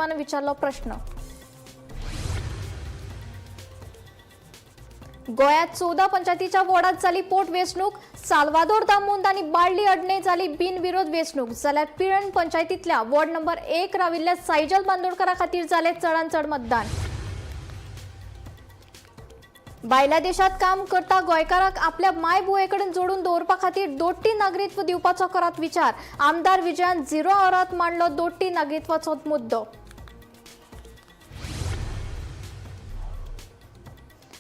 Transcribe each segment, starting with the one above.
माध्यमान विचारलो प्रश्न. गोंयांत 14 पंचायतीच्या वॉर्डात जाली पोटवेंचणूक. साल्वादोर दामोंद आनी बाळ्ळी अडणे जाली बिनविरोध वेंचणूक, जाल्यार पिळर्ण पंचायतींतल्या वॉर्ड नंबर 1 राविल्ल्या सायजल बांदोडकरा खातीर जालें चडांत चड मतदान. भायल्या देशात काम करता गोंयकारांक आपल्या मायभुंये कडेन जोडून दवरपा खातीर दोट्टी नागरिकत्व दिवपाचो करात विचार. आमदार विजयान झिरो आवरात मांडलो दोट्टी नागरिकत्वाचो मुद्दो.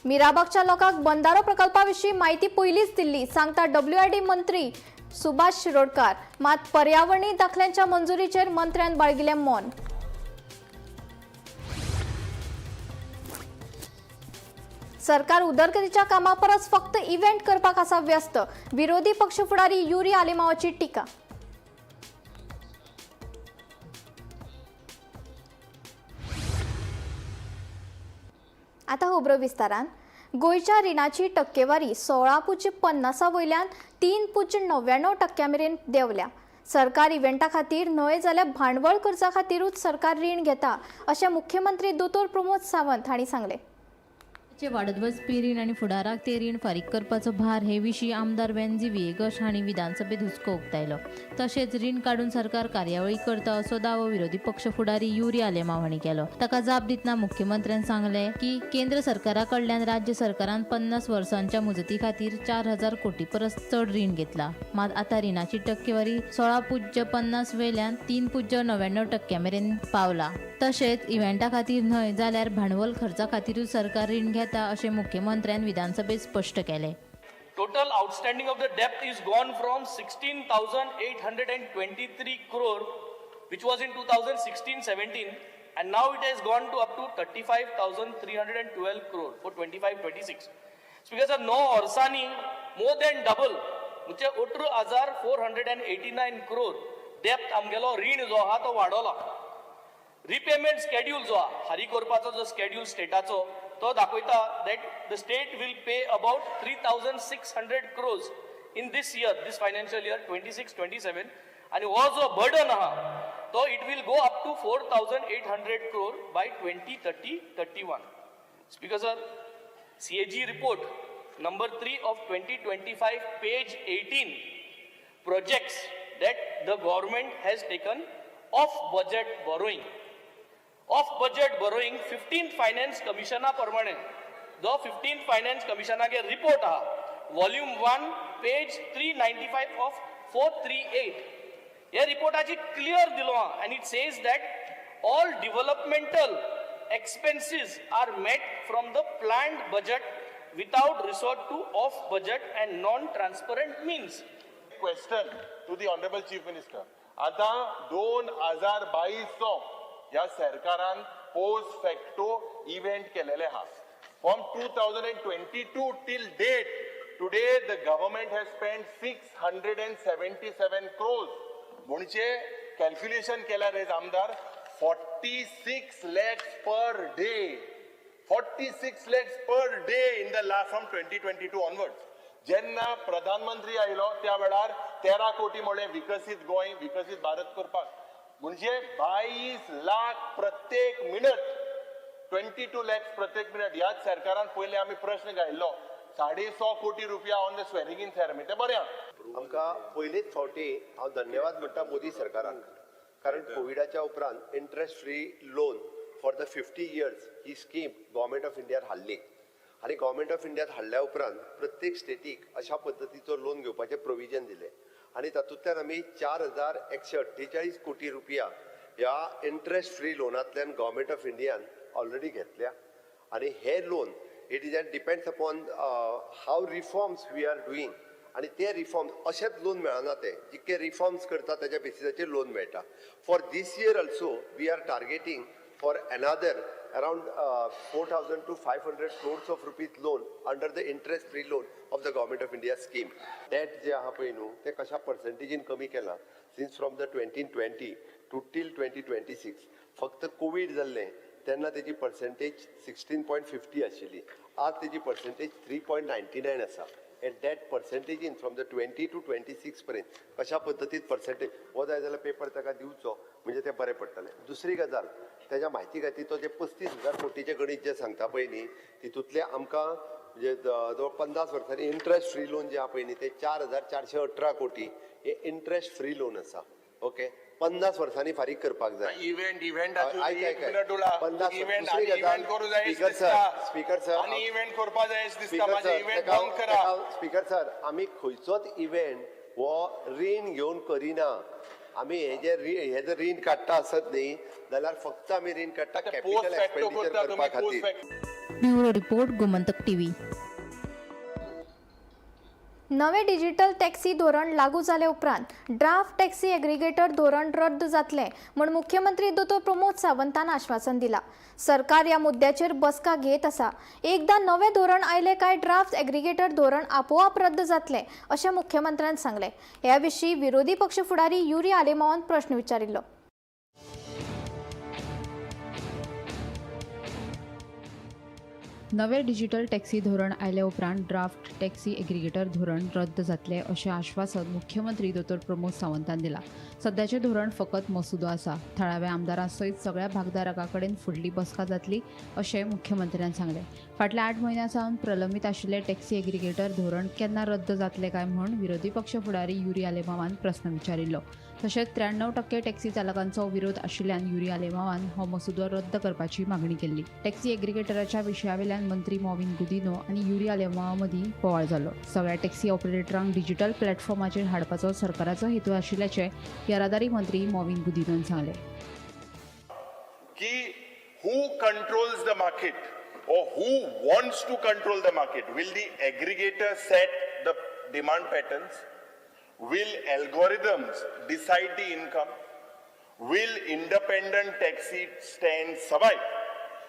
मिराबागच्या लोकांक बंदारो प्रकल्पा विशीं म्हायती पयलींच दिल्ली, सांगता डब्ल्यूआरडी मंत्री सुभाष शिरोडकार. मात पर्यावरणी दाखल्यांच्या मंजुरीचेर मंत्र्यान बाळगिलें मौन. सरकार उदरगतीच्या कामापरस फक्त इव्हेंट करपाक आसा व्यस्त, विरोधी पक्ष फुडारी युरी आलेमावाची टिका. आता खबरो विस्तारान. गोंयच्या रिणाची टक्केवारी 16.50 वयल्यान 3.99% मेरेन देंवल्या. सरकार इव्हेंटा खातीर न्हय जाल्यार भांडवल खर्चा खातीरूच सरकार रीण घेता, अशें मुख्यमंत्री दोतोर प्रमोद सावंत हांणी सांगलें. चे वाडत वचपी रीण आनी फुडाराक ते रीण फारीक करपाचो भार हे विशीं आमदार वेन्झी व्हिएगश हांणी विधानसभेत हुस्को उक्तायलो. तशेंच रीण काडून सरकार कार्यावळी करता असो दावो विरोधी पक्ष फुडारी युरी आलेमाव हांणी केलो. ताका जाप दितना मुख्यमंत्र्यान सांगलें की केंद्र सरकारा कडल्यान राज्य सरकारान 50 वर्सांच्या मुजती खातीर 4000 कोटी परस चड रीण घेतला. मात आतां रिणाची टक्केवारी 16.50 वेल्यान 3.99% मेरेन पावला. तशेंच इव्हेंटा खातीर न्हय जाल्यार भांडवल खर्चा खातीरूच सरकार रीण घेता अशें मुख्यमंत्र्यान विधानसभेत स्पश्ट केलें. Total outstanding of the debt is gone from 16,823 crore, which was in 2016-17, and now it has gone to up to 35,312 crore for 25-26. Speaker sir, 9 वर्सांनी more than double, म्हणजे 18,489 crore debt, आमगेलो रीण जो आहा तो वाडोला. रिपेमेंट स्केड्यूल जो आहा, फारीक करपाचो जो स्केड्यूल स्टेटाचो, तो दाखयता that the state will pay about 3600 crores in this year, this financial year 26-27. आनी हो जो बर्डन आहा तो it will go up to 4800 crore by 2030-31. Speaker sir, CAG report number 3 of 2025, page 18, projects that the government has taken off budget borrowing. Off budget borrowing, 15th Finance कमिशना प्रमाणे, जो 15th finance कमिशनागे report आहा, volume 1, page 395 of 438, ह्या रिपोर्टाची clear दिलो आहा and it says that all developmental expenses are met from the planned budget without resort to off budget and non transparent means. Question to the Honourable Chief Minister. आता 2022चो ह्या सरकारान post facto event केलेले आहा. From 2022 till date today, the government has spend 677 crores. म्हणजे calculation केल्यार रे आमदार, 46 lakhs per day, 46 lakhs per day in the last, from 2022 onwards. जेन्ना प्रधानमंत्री आयलो त्या वेळार 13 कोटी म्हळें विकसीत गोंय, विकसीत भारत करपाक. म्हणजे 22 लाख प्रत्येक मिनट, 22 लॅक्स प्रत्येक मिनट. ह्याच सरकारान पयले आमी प्रश्न घायल्लो 150 कोटी रुपया on the swearing in ceremony. ते बरें आहा. आमकां पयलेच फावटी हांव धन्यवाद म्हणटा मोदी सरकाराक, कारण कोविडाच्या उपरांत interest free loan for the 50 years he scheme government of इंडियान हाडली आनी गव्हर्मेंट ऑफ इंडियात हाडल्या उपरांत प्रत्येक स्टेटीक अशा पद्दतीचो लोन घेवपाचें प्रोविजन दिलें आनी तातूंतल्यान आमी 4148 कोटी रुपया ह्या इंट्रस्ट फ्री लोनांतल्यान गव्हर्मेंट ऑफ इंडियान ऑलरेडी घेतल्या. आनी हे loan, it is and depends upon how reforms we are doing. आनी ते रिफॉर्म्स अशेंच लोन मेळना, ते जितके रिफॉर्म्स करता ताच्या बेसिसाचेर लोन मेळटा. For this year also we are targeting for another around 4,000 to 500 crores of rupees loan under the interest free loan of the Government of India scheme. Debt जे आहा पळय न्हू, ते कशा पर्संटेजीन कमी केलां since from the 2020 to till 2026. फक्त Covid जाल्लें तेन्ना तेजी पर्संटेज 16.50 आशिल्ली, आज तेजी पर्संटेज 3.99 आसा. And that percentage in from the 20 to 26 पर्यंत कशा पद्दतीन पर्संटेज हो जाय जाल्यार पेपर ताका दिवचो, म्हणजे ते बरें पडटलें. दुसरी गजाल तेज्या म्हायती खातीर तो जे 35,000 कोटीचें गणीत जें सांगता पळय न्ही, तितूंतलें आमकां म्हणजे जवळ 50 वर्सांनी इंट्रस्ट फ्री लोन जें आहा पळय न्ही, ते 4,418 कोटी हे इंट्रस्ट फ्री लोन आसा. ओके, 50 वर्सांनी फारीक करपाक जाय. इव्हेंट इव्हेंट आयक, आयक, आयक. 50 इव्हेंट दुसरी गजाल, इव्हेंट करूं जाय स्पीकर सर, स्पीकर सर, आनी इव्हेंट करपा जाय अशें दिसता. स्पीकर म्हाजें सर, इव्हेंट बंद करा. स्पीकर सर, आमी खंयचोच इव्हेंट हो रीण घेवन करिना. आमी हे जे हे जर रीण काडटा आसत न्ही जाल्यार फक्त आमी रीण काडटा पोस्ट कॅपिटल फॅक्टो एक्सपेंडिचर करता करपा तुमी, पोस्ट खातीर. Facto. Bureau report, Gomantak TV. नवें डिजिटल टॅक्सी धोरण लागू जाले उपरांत ड्राफ्ट टॅक्सी एग्रीगेटर धोरण रद्द जातलें म्हूण मुख्यमंत्री दोतोर प्रमोद सावंतान आश्वासन दिलां. सरकार ह्या मुद्द्याचेर बसका घेत आसा. एकदां नवें धोरण आयलें काय ड्राफ्ट एग्रीगेटर धोरण आपोआप रद्द जातलें अशें मुख्यमंत्र्यान सांगलें. ह्या विशीं विरोधी पक्ष फुडारी युरी आलेमावान प्रश्न विचारिल्लो. नवें डिजिटल टॅक्सी धोरण आयल्या उपरांत ड्राफ्ट टॅक्सी एग्रीगेटर धोरण रद्द जातलें अशें आश्वासन मुख्यमंत्री दोतोर प्रमोद सावंतान दिलां. सद्याचें धोरण फकत मसुदो आसा. थळाव्या आमदारां सयत सगळ्या भागधारकां कडेन फुडली बसका जातली अशें मुख्यमंत्र्यान सांगलें. फाटल्या 8 म्हयन्यां सावन प्रलंबीत आशिल्लें टॅक्सी एग्रीगेटर धोरण केन्ना रद्द जातलें काय म्हूण विरोधी पक्ष फुडारी युरी आलेमावान प्रस्न विचारिल्लो. तशेंच 93% टॅक्सी चालकांचो विरोध आशिल्ल्यान युरी आलेमावान हो मसुदो रद्द करपाची मागणी केल्ली. टॅक्सी एग्रीगेटराच्या विशयावेल्यान मंत्री मॉविन गुदिन्हो आनी युरी आलेमावा मदीं बोवाळ जालो. सगळ्या टॅक्सी ऑपरेटरांक डिजिटल प्लॅटफॉर्माचेर हाडपाचो सरकाराचो हेतू आशिल्ल्याचें येरादारी मंत्री मॉविन गुदिन्होन सांगलें. की who controls the market or who wants to control the market? Will the aggregator set the demand patterns? Will algorithms decide the income? Will independent taxi stand survive?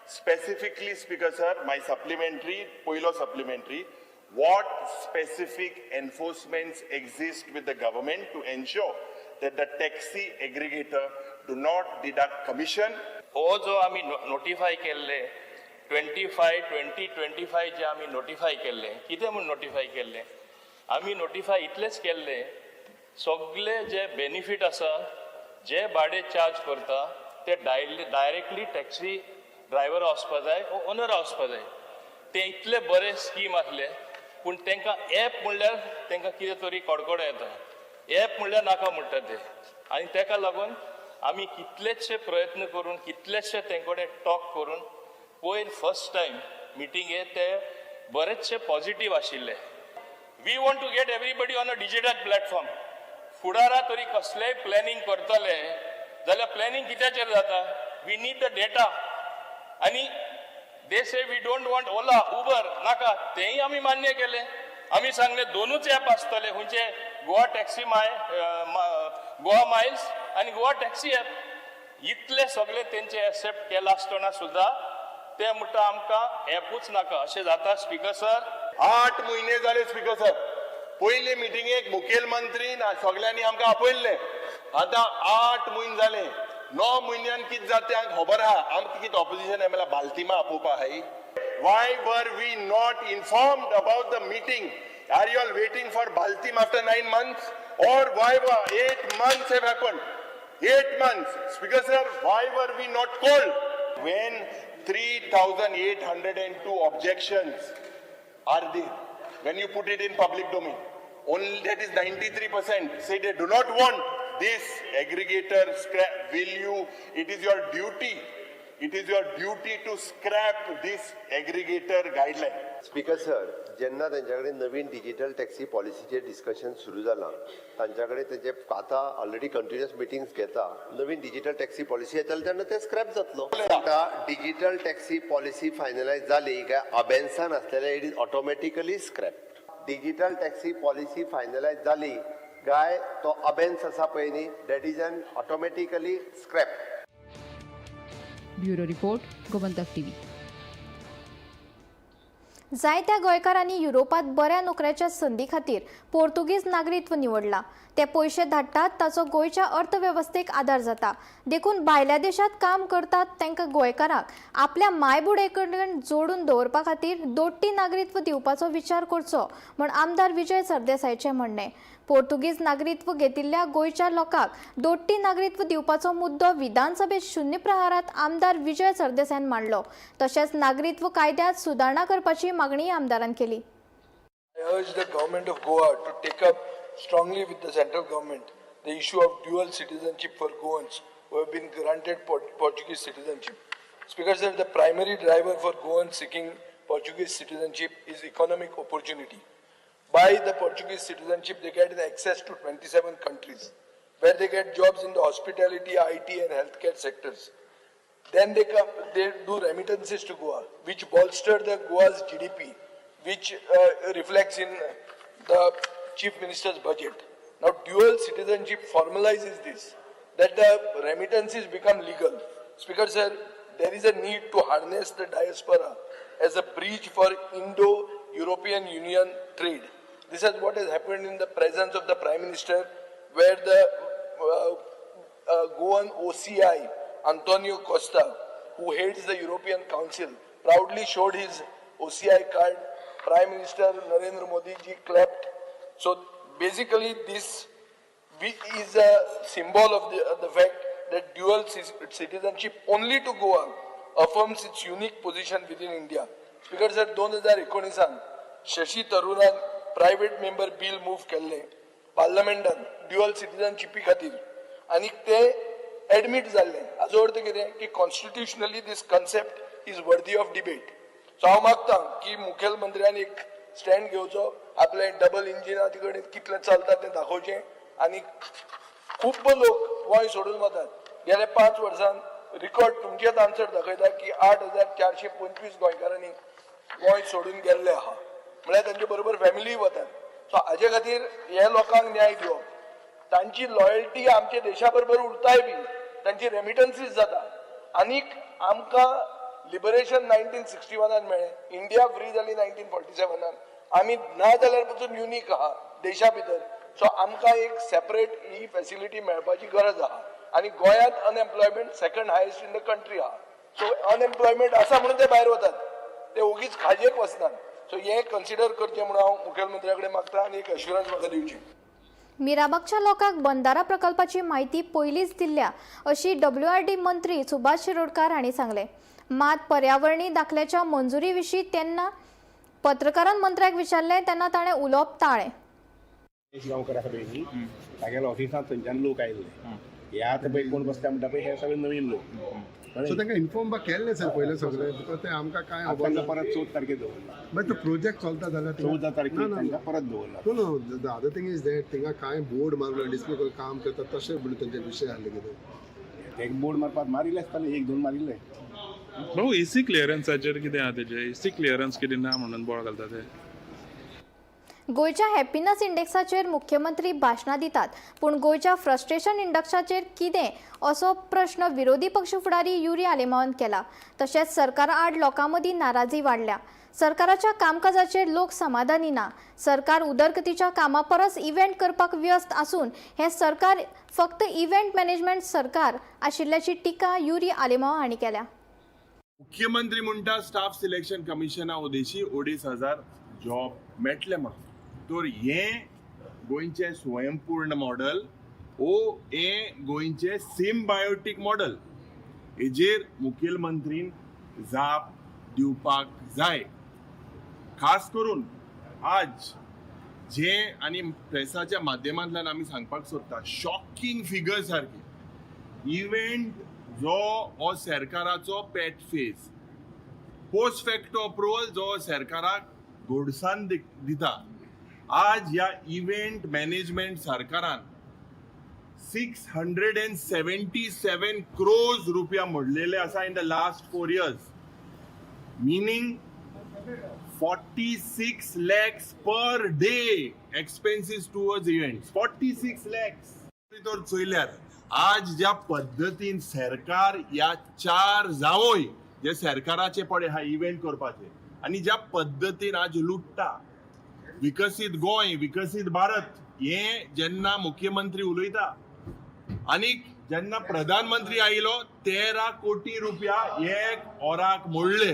Specifically, Speaker sir, my supplementary, Poilo supplementary, what specific enforcements exist with the government to ensure that the taxi aggregator do not deduct commission? हो जो आमी notify केल्ले 25 2025 जे आमी notify केल्ले, कितें म्हूण notify केल्ले? आमी नोटिफाय इतलेच केल्ले, सगळे जे बेनिफीट आसा, जे भाडें चार्ज करता ते डायरेक्टली टॅक्सी ड्रायव्हर वचपा जाय ओ ओनरा वचपा जाय. ते इतले बरे स्कीम आसले, पूण तांकां एप म्हणल्यार तांकां कितें तरी कडकडो येता. एप म्हणल्यार नाका म्हणटा ते. आनी ताका लागून आमी कितलेशे प्रयत्न करून, कितलेशे तें कडेन टॉक करून, पयर फर्स्ट टायम मिटिंगे ते बरेचशे पॉझिटीव आशिल्ले. We want to get everybody on a digital platform. फुडारा तरी कसलेय प्लॅनिंग करतले जाल्यार प्लॅनिंग कित्याचेर जाता? We need the data. आनी they say we don't want Ola, Uber नाका, तेंय आमी मान्य केलें. आमी सांगलें दोनूच एप आसतले, खंयचे? गोवा टॅक्सी माय गोवा मायल्स आनी गोवा टॅक्सी एप. इतले सगळे तेंचे एक्सेप्ट केला आसतना सुद्दां ते म्हणटा आमकां एपूच नाका. अशें जाता स्पीकर सर? 8 म्हयने जाले स्पीकर सर. पयले मिटिंगेक मुखेलमंत्री सगळ्यांनी आमकां आपयल्ले. आतां 8 म्हयने जाले. 9 म्हयन्यान कितें जाता तें आमकां खबर आहा. आमकां कितें ऑपोजिशन एम एल बालतिमा आपोवपा आहाय? Why were we not informed about the meeting? Are you all waiting for Baltim after 9 months? Or why were 8 months have happened? 8 months. Speaker sir, why were we not called? When 3,802 objections are there, when you put it in public domain, only that is 93% say they do not want this aggregator scrap. Will you, it is your duty, it is your duty to scrap this aggregator guideline. Speaker sir, जेन्ना तेंच्या कडेन नवीन digital taxi पॉलिसीचेर discussion सुरू जालां, तांच्या कडेन तेंचे आतां ऑलरेडी कंटिन्युअस मिटिंग्स घेता. नवीन डिजिटल टॅक्सी पॉलिसी येतली तेन्ना ते स्क्रॅप जातलो. आतां डिजिटल टॅक्सी पॉलिसी फायनलायज जाली काय अबेन्सान आसलेले it is automatically scrap. Digital taxi policy finalise जाली काय तो अबेन्स आसा पळय न्ही, that is an automatically scrap. Bureau report, Gomantak TV. जायत्या गोंयकारांनी युरोपांत बऱ्या नोकऱ्याच्या संदी खातीर पोर्तुगीज नागरिकत्व निवडलां. ते पयशे धाडटात ताचो गोंयच्या अर्थवेवस्थेक आदार जाता. देखून भायल्या देशांत काम करतात तांकां गोंयकारांक आपल्या मायबुडे कडेन जोडून दवरपा खातीर दोट्टी नागरिकत्व दिवपाचो विचार करचो म्हूण आमदार विजय सरदेसायचें म्हणणें. पोर्तुगीज नागरिकत्व घेतिल्ल्या गोंयच्या लोकांक दोट्टी नागरिकत्व दिवपाचो मुद्दो विधानसभेत शून्य प्रहारात आमदार विजय सरदेसायान मांडलो. तशेंच नागरिकत्व कायद्यात सुदारणा करपाची मागणी आमदारान केली. I urge the government of Goa to take up strongly with the central government the issue of dual citizenship for Goans who have been granted Portuguese citizenship. Speaker sir, the primary driver for Goans seeking Portuguese citizenship is economic opportunity. By the Portuguese citizenship, they get access to 27 countries where they get jobs in the hospitality, IT and healthcare sectors. Then they come, they do remittances to Goa, which bolster the Goa's GDP, which reflects in the Chief Minister's budget. Now, dual citizenship formalizes this, that the remittances become legal. Speaker sir, there is a need to harness the diaspora as a bridge for Indo-European Union trade. This is what has happened in the presence of the Prime Minister, where the Goan OCI, Antonio Costa, who heads the European Council, proudly showed his OCI card. Prime Minister Narendra Modi ji clapped. So basically this is a symbol of the fact that dual citizenship only to Goa affirms its unique position within India. Speaker sir, 2019 Shashi तरुरान private member bill move केल्ले पार्लमेंटान dual सिटीजनशिपी खातीर आनी ते admit जाल्ले. हाजो अर्थ कितें की constitutionally this concept is worthy of debate. So हांव मागता की मुखेलमंत्र्यान एक स्टँड घेवचो, आपलें डबल इंजिन आहा कडेन कितलें चलता तें दाखोवचें आनी खूब लोक गोंय सोडून वतात. गेल्या 5 वर्सां रिकॉर्ड तुमचेच आन्सर दाखयता की 8,425 गोंयकारांनी गोंय सोडून गेल्ले आहा, म्हळ्यार तांचे बरोबर फॅमिलीय वतात. सो हाजे खातीर हे लोकांक न्याय दिवप, तांची लॉयल्टी आमच्या देशा बरोबर उरताय बी, तांची रेमिटन्सीस जाता. आनीक आमकां लिबरेशन 1961 मेळ्ळें, इंडिया फ्री जाली 1947, आमी ना जाल्यार पसून युनीक आहा देशा भितर. सो आमकां एक सेपरेट ही फॅसिलिटी मेळपाची गरज आहा. आनी गोंयांत unemployment second highest in the country आहा. सो अनएम्प्लॉयमेंट आसा म्हणून ते भायर वतात, ते ओगीच खाजेक वचनात. सो हें कन्सिडर करचें म्हणून हांव मुखेलमंत्र्या कडेन मागता आनी एक एश्युरन्स म्हाका दिवची. मिराबागच्या लोकांक बंदारा प्रकल्पाची म्हायती पयलींच दिल्ल्या अशी WRD मंत्री सुभाष शिरोडकार हांणी सांगलें. मात पर्यावरणी दाखल्याच्या मंजुरी विशीं तेन्ना पत्रकारान मंत्र्याक विचारलें तेन्ना ताणें उलोवप टाळ्ळें. गांवकर आसा पळय न्ही, तागेल्या ऑफिसांत थंयच्यान लोक आयिल्ले. हे आतां पळय कोण बसता म्हणटा पळय, हे सगळे नवीन लोक. सो तांकां इन्फॉर्म बा केल्लें सर पयलें सगळें, because ते आमकां कांय आतां खबर तांकां ना. परत 14 तारखेर दवरला. मागीर तो प्रोजेक्ट चलता जाल्यार 14 तारखेर ना, ना. तांकां परत दवरला. No, no, the other thing is that थिंगा कांय बोर्ड मारलो डिस्प्ले करून काम करता तशें म्हणून तेंचे विशय आहले कितें. ते बोर्ड मारपाक मारिल्ले आसताले, 1-2 मारिल्ले. भाऊ, एसी क्लियरन्साचेर कितें आहा तेजें? एसी क्लियरन्स कितें ना म्हणून बोळ घालता ते. गोंयच्या हॅपिनस इंडेक्साचेर मुख्यमंत्री भाशणां दितात, पूण गोंयच्या फ्रस्ट्रेशन इंडेक्साचेर कितें असो प्रश्न विरोधी पक्ष फुडारी युरी आलेमांवान केला. तशेंच सरकारा आड लोकां मदीं नाराजी वाडल्या. सरकाराच्या कामकाजाचेर लोक समाधानी ना. सरकार उदरगतीच्या कामां परस इव्हेंट करपाक व्यस्त आसून हें सरकार फक्त इव्हेंट मॅनेजमेंट सरकार आशिल्ल्याची टिका युरी आलेमांव हांणी केल्या. मुख्यमंत्री म्हणटा स्टाफ सिलेक्शन कमिशना उदेशी 2,500 जॉब मेळटले म्हणून. तर हें गोंयचें स्वयंपूर्ण मॉडल ओ हें गोंयचें सिमबायोटीक मॉडल, हेजेर मुखेलमंत्रीन जाप दिवपाक जाय. खास करून आज जे आनी प्रेसाच्या माध्यमांतल्यान आमी सांगपाक सोदता, शॉकिंग फिगर सारकी इव्हेंट जो हो सरकाराचो pet phase, post facto approval जो सरकाराक गोडसान दिता. आज ह्या इव्हेंट मॅनेजमेंट सरकारान 677 crores रुपया मोडलेले आसा in the last 4 years, meaning 46 lakhs per day expenses towards events. 46 lakhs. तर चोयल्यार आज ज्या पद्दतीन सरकार ह्या 4 जावय जे सरकाराचे पडे हा इव्हेंट करपाचे आनी ज्या पद्दतीन आज लुट्टा, विकसीत गोंय विकसीत भारत हे जेन्ना मुख्यमंत्री उलयता आनी जेन्ना प्रधानमंत्री आयलो 13 कोटी रुपया एक ओराक मोडले.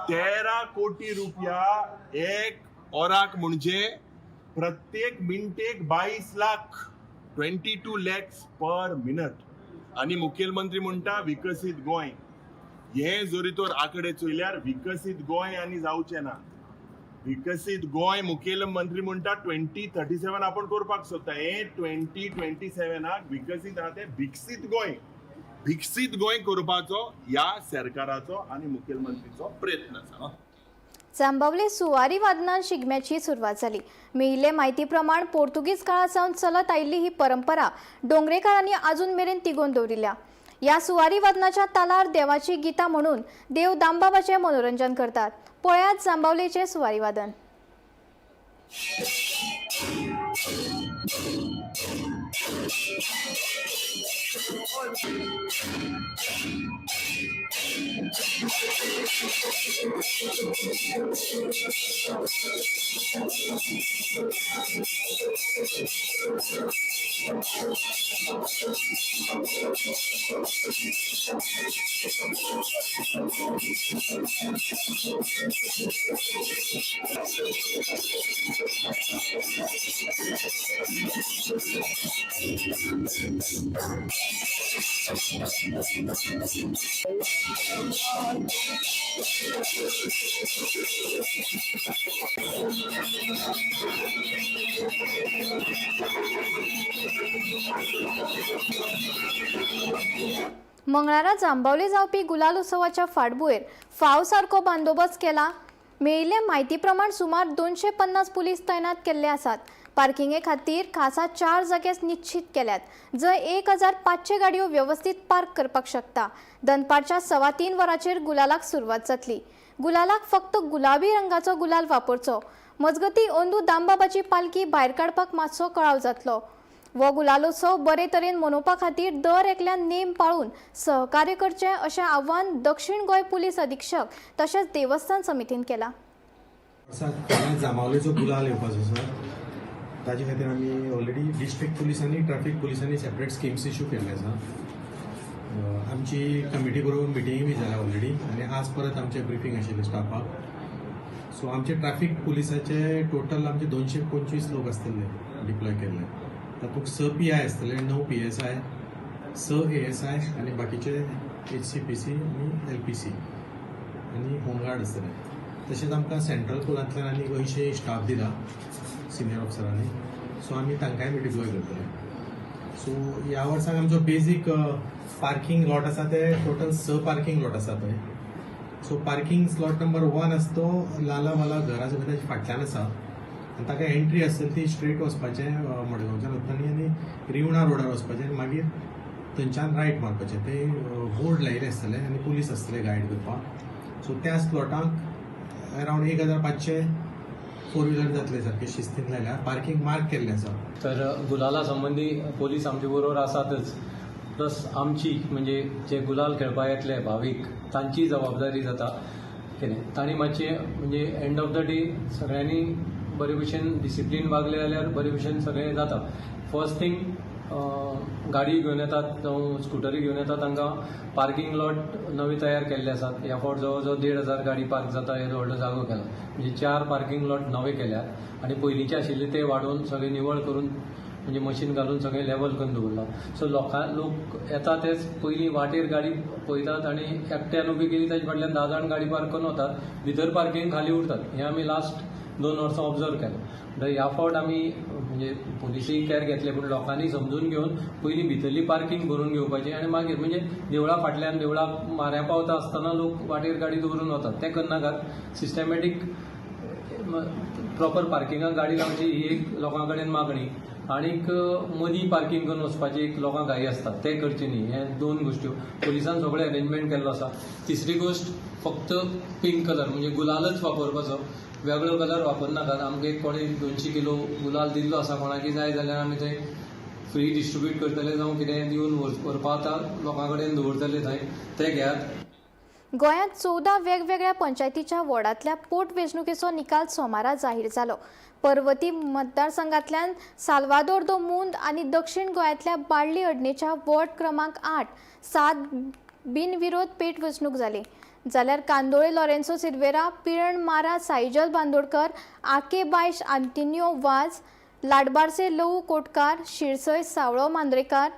13 कोटी रुपया एक ओराक म्हणजे प्रत्येक मिनटेक 22 लाख, 22 लॅक्स पर मिनट. आनी मुखेलमंत्री म्हणटा विकसीत गोंय. हे जरी तर आंकडे चोयल्यार विकसीत गोंय आनी जावचें ना. विकसीत गोंय मुखेलमंत्री म्हणटा 2037 आपूण करपाक सोदता. हे 2027 विकसीत आहा ते विकसीत गोंय, विकसीत गोंय करपाचो ह्या सरकाराचो आनी मुखेलमंत्रीचो प्रयत्न आसा. जांबावले सुवारी वादनान शिगम्याची सुरवात जाली. मेळिल्ले म्हायती प्रमाण पोर्तुगीज काळा सावन चलत आयिल्ली ही परंपरा डोंगरेकारांनी अजून मेरेन तिगोवन दवरिल्या. ह्या सुवारी वादनाच्या तालार देवाची गितां म्हणून देव दामबाबाचें मनोरंजन करतात. पळयात जांबावलेचें सुवारी वादन. मंगळारा जांबावले जावपी गुलाल उत्सवाच्या फाटभुंयेर फाव सारको बंदोबस्त केला. मेळिल्ले म्हायती प्रमाण सुमार 250 पुलीस तैनात केल्ले आसात. पार्किंगे खातीर खासा 4 जागे निश्चित केल्यात, जंय 1500 गाडयो वेवस्थीत पार्क करपाक शकता. दनपारच्या 3:15 वरांचेर गुलालाक सुरवात जातली. गुलालाक फक्त गुलाबी रंगाचो गुलाल वापरचो. मजगती अंदू दामबाबाची पालखी भायर काडपाक मातसो कळाव जातलो. वो गुलालोत्सव बरे तरेन मनोवपा खातीर दर एकल्यान नेम पाळून सहकार्य करचें अशें आव्हान दक्षिण गोंय पुलीस अधीक्षक तशेंच देवस्थान समितीन केलां. जांबावलेचो गुलाल येवपाचो आसा, ताजे खातीर आमी ऑलरेडी डिस्ट्रिक्ट पुलिसांनी ट्रॅफिक पुलिसांनी सेपरेट स्किम्स इशू केल्ले आसा. आमची कमिटी बरोबर मिटिंग बी जाल्या ऑलरेडी आनी आज परत आमचें ब्रिफींग आशिल्लें स्टाफाक. सो आमचे ट्रॅफिक पुलिसाचे टोटल आमचे 225 लोक आसतले डिप्लॉय केल्ले. तातूंत 6 PI आसतले, 9 PSI, 6 ASI आनी बाकीचे HCPC आनी LPC आनी होमगार्ड आसतले. तशेंच आमकां सेंट्रल पुलांतल्यान आनी 80 स्टाफ दिला सिनियर ऑफिसरांनी. सो आमी तांकांय बी डिप्लॉय करतले. सो ह्या वर्साक आमचो बेजीक पार्किंग लॉट आसा ते टोटल 6 पार्किंग लॉट आसा पळय. सो पार्किंग स्लॉट नंबर 1 आसा तो लाला वाला घर आसा पळय ताच्या फाटल्यान आसा आनी ताका एंट्री आसतली ती स्ट्रेट वचपाचें मडगांवच्यान वतना आनी रिवणा रोडार वचपाचें आनी मागीर थंयच्यान रायट मारपाचें. ते बोर्ड लायिल्ले आसतले आनी पुलीस आसतले गायड करपाक. सो त्या स्लॉटाक अरावंड 1500 फोर व्हिलर जातले सारके शिस्तीन लायल्यार. पार्किंग मार्क केल्लें आसा. तर गुलाला संबंदी पोलीस आमचे बरोबर आसातच, प्लस आमची म्हणजे जे गुलाल खेळपाक येतले भावीक तांची जबाबदारी जाता कितें तांणी मातशें म्हणजे एंड ऑफ the day सगळ्यांनी बरे भशेन डिसिप्लीन वागले जाल्यार बरे भशेन सगळें जाता. फर्स्ट थिंग गाडी घेवन येतात जावं स्कुटरी घेवन येतात तांकां पार्किंग लॉट नवे तयार केल्ले आसात. ह्या फावट जवळ जवळ 1500 गाडी पार्क जाता येदो व्हडलो जागो केला, म्हणजे 4 पार्किंग लॉट नवे केल्यात आनी पयलींचे आशिल्ले ते वाडोवन सगळे निवळ करून म्हणजे मशीन घालून सगळें लेवल करून दवरलां. सो लोक येता तेच पयलीं वाटेर गाडी पळयतात आनी एकट्यान उबी केली ताचे फाटल्यान 10 जाण गाडी पार्क करून वतात, भितर पार्किंग खाली उरतात. हें आमी लास्ट 2 वर्सां ऑब्जर्व केलें. म्हणटकीर ह्या फावट आमी म्हणजे पोलिसूय कॅर घेतले, पूण लोकांनी समजून घेवन पयलीं भितरली पार्किंग भरून घेवपाची आनी मागीर म्हणजे देवळा फाटल्यान देवळा माऱ्या पावता आसतना लोक वाटेर गाडी दवरून वतात, तें करनाकात. सिस्टमॅटीक प्रॉपर पार्किंगाक गाडी लावची ही एक लोकां कडेन मागणी, आनीक मदीं पार्किंग करून वचपाची एक लोकांक घाई आसता, तें करचें न्ही. हे 2 गोश्टी पोलिसान सगळें अरेंजमेंट केल्लो आसा. तिसरी गोश्ट फक्त पिंक कलर म्हणजे गुलालच वापरपाचो, वेगळो कलर वापरनाकात. आमकां एक कोणी 200 किलो गुलाल दिल्लो आसा, कोणाकी जाय जाल्यार आमी ते फ्री डिस्ट्रिब्यूट करतले जावं कितें दिवन व्हरपा आतां लोकां कडेन दवरतले थंय, ते घेयात. गोंयांत 14 वेगवेगळ्या पंचायतीच्या वॉर्डांतल्या पोटवेंचणुकेचो निकाल सोमारा जाहीर जालो. पर्वती मतदारसंघांतल्यान साल्वादोर दो मुंद आनी दक्षिण गोंयांतल्या बाळ्ळी अडणेच्या वॉर्ड क्रमांक 8 7 बिनविरोध पेटवेंचणूक जाली. जाल्यार कांदोळे लॉरेन्सो सिल्वेरा, पिरण मारा सायजल बांदोडकर, आके बायश आंतिन्यो वाज, लाडबारसे लवू कोटकार, शिरसय सावळो मांद्रेकार,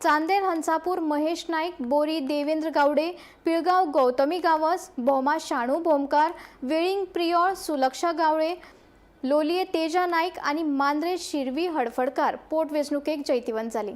चांदेर हंसापूर महेश नाईक, बोरी देवेंद्र गावडे, पिळगांव गौतमी गावस, भोमा शाणू भोमकार, वेळींग प्रियोळ सुलक्षा गावडे, लोलये तेजा नाईक आनी मांद्रे शिरवी हडफडकार पोटवेंचणुकेक जैतिवंत जाली.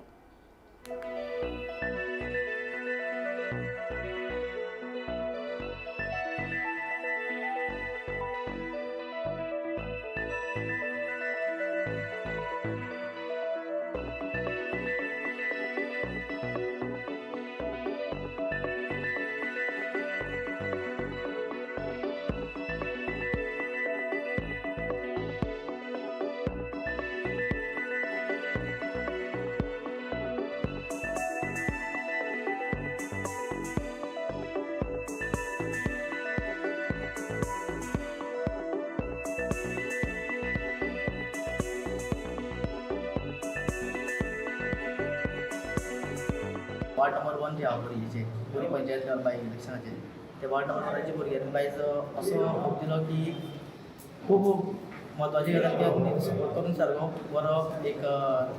वार्ड नंबर 1 जे आहा बोरयेचे बोरी पंचायत बाय इलेक्शनाचे ते वार्ड नंबर 1 भुरग्यांनी बायज असो होप दिलो की खूब म्हत्वाची गजाल की आमी सपोर्ट करून सारको बरो एक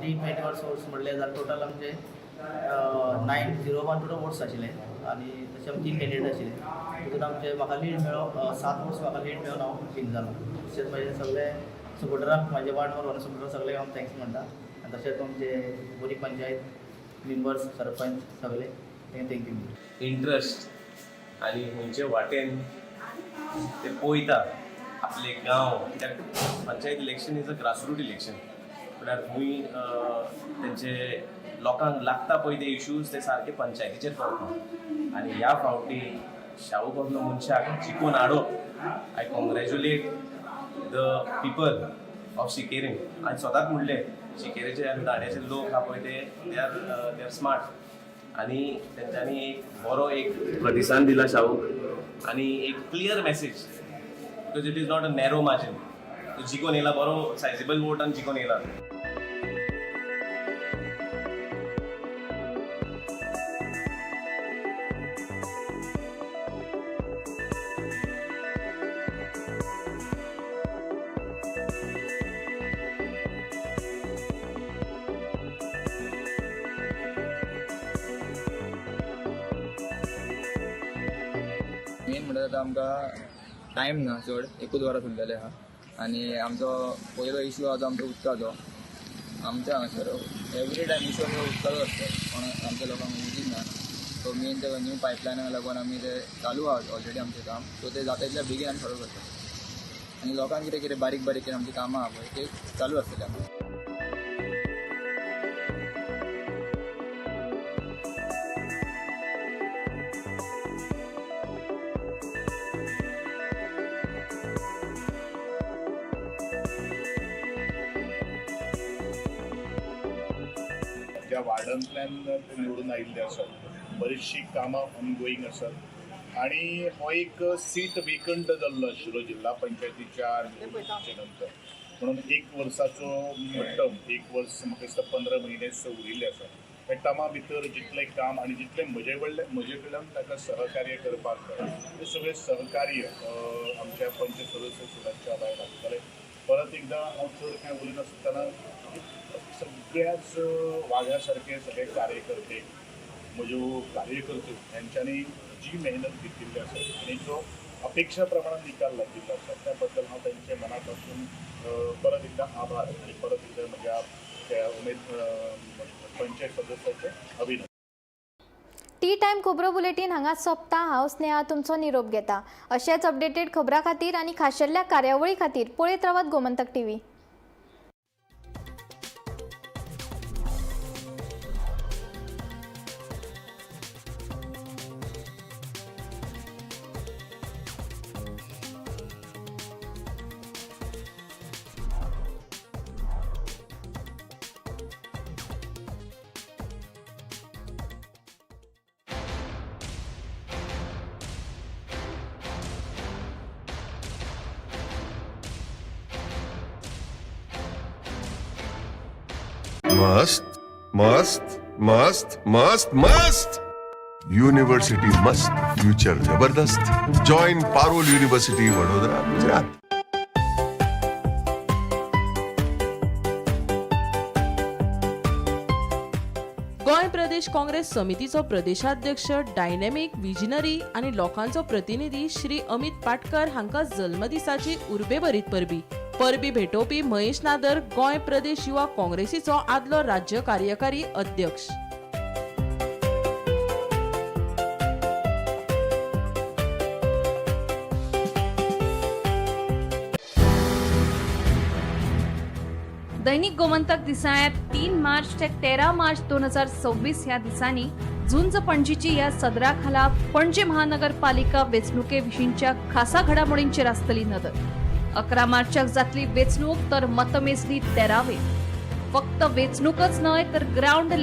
321 वोट्स म्हणले जाल्यार टोटल आमचे 901 टोटल वोट्स आशिल्ले आनी तशे आमी 3 कॅन्डिडेट आशिल्ले. तितून आमचे म्हाका लीड मेळ्ळो 7 वोट्स म्हाका लीड मेळून हांव विन जालो. तशेंच म्हजे सगळे सपोर्टरांक म्हाजे वार्ड नंबर 1 सपोर्टर सगळ्यांक हांव thanks म्हणटा आनी तशेंच आमचे बोरी पंचायत मेंबर्स सरपंच सगळे thank you. Interest आनी खंयचे वाटेन ते पळयता आपले गांव, कित्याक panchayat election is a grassroot election म्हळ्यार खंय तेंचे लोकांक लागता पळय ते इश्यूज ते सारके पंचायतीचेर पडटा. आनी ह्या फावटी शाहू बाबलो मनशाक जिखून हाडप, I congratulate the people of Sinquerim. आनी स्वताच म्हणलें शिकेरीचे आनी दाण्याचे लोक आहा पळय ते they are smart आनी तेंच्यांनी एक बरो एक प्रतिसाद दिला शाहूक आनी एक clear message because it is not a narrow margin. तो जिखून येयला बरो सायजेबल वोटान जिखून येयला. मेन म्हणटा आतां आमकां टायम ना चड, एकूच वरां उरलेलें आहा आनी आमचो पयलो इशू आहा तो आमचो उदकाचो. आमच्या हांगासर एवरी टायम इशू आमचो उदकाचो आसता, पूण आमच्या लोकांक उदीक ना. सो मेन ते न्यू पायपलायनाक लागून आमी ते चालू आहा ऑलरेडी आमचें काम, सो ते जाता तितल्या बेगीन आमी सॉल्व करता आनी लोकांक कितें कितें बारीक बारीक कितें आमचीं कामां आहा पळय ते चालू आसतले आमचें. ज्या वार्डांतल्यान निवडून आयिल्ले आसात, बरीचशीं कामां ऑनगोईंग आसात आनी हो एक सीट वेकंट जाल्लो आशिल्लो जिल्हा पंचायतीच्या निवडणुकीच्या नंतर, म्हणून एक वर्साचो टर्म, एक वर्स म्हाका दिसता 15 म्हयने उरिल्ले आसात. त्या टर्मा भितर जितलें काम आनी जितलें म्हजे कडल्यान ताका सहकार्य करपाक जाय तें सगळें सहकार्य आमच्या पंच सदस्य सुदांच्या भायर आसतलें. परत एकदां हांव चड कांय उलयनासतना सगळ्याच वाघा सारखे सगळे कार्यकर्ते, म्हज्यो कार्यकर्ते यांच्यांनी जी मेहनत घेतिल्ली आसा आनी जो अपेक्षा प्रमाणान निकाल लागिल्लो आसा त्या बद्दल हांव तांचे मना पासून परत एकदां आभार आनी परत एकदां म्हज्या त्या उमेद पंचायत सदस्याचे अभिनंदन. टी टायम खबरो बुलेटीन हांगा सोंपता. हांव स्नेहा तुमचो निरोप घेता. अशेच अपडेटेड खबरां खातीर आनी खाशेल्ल्या कार्यावळी खातीर पळयत रावात गोमंतक टीव्ही. मस्त मस्त मस्त मस्त मस्त. University मस्त, फ्युचर जबरदस्त. Join Parul university, Vadodara, Gujarat. Goa Pradesh Congress समितीचो प्रदेशाध्यक्ष, डायनॅमिक विजनरी आनी लोकांचो प्रतिनिधी श्री अमित पाटकर हांकां जल्मदिसाची उर्बेभरीत परबी. परबी भेटोवपी महेश नादर, गोंय प्रदेश युवा काँग्रेसीचो आदलो राज्य कार्यकारी अध्यक्ष. दैनिक गोमंतक दिसाळ्यांत 3 मार्च ते 13 मार्च 2026 ह्या दिसांनी झुंज पणजीची ह्या सदरा खाला पणजे महानगरपालिका वेंचणुके विशींच्या खासा घडामोडींचेर आसतली नदर. 11 मार्चाक जातली वेंचणूक, तर मतमेजणी 13वेर. फक्त वेंचणूकच न्हय, तर ग्रावंड लेवल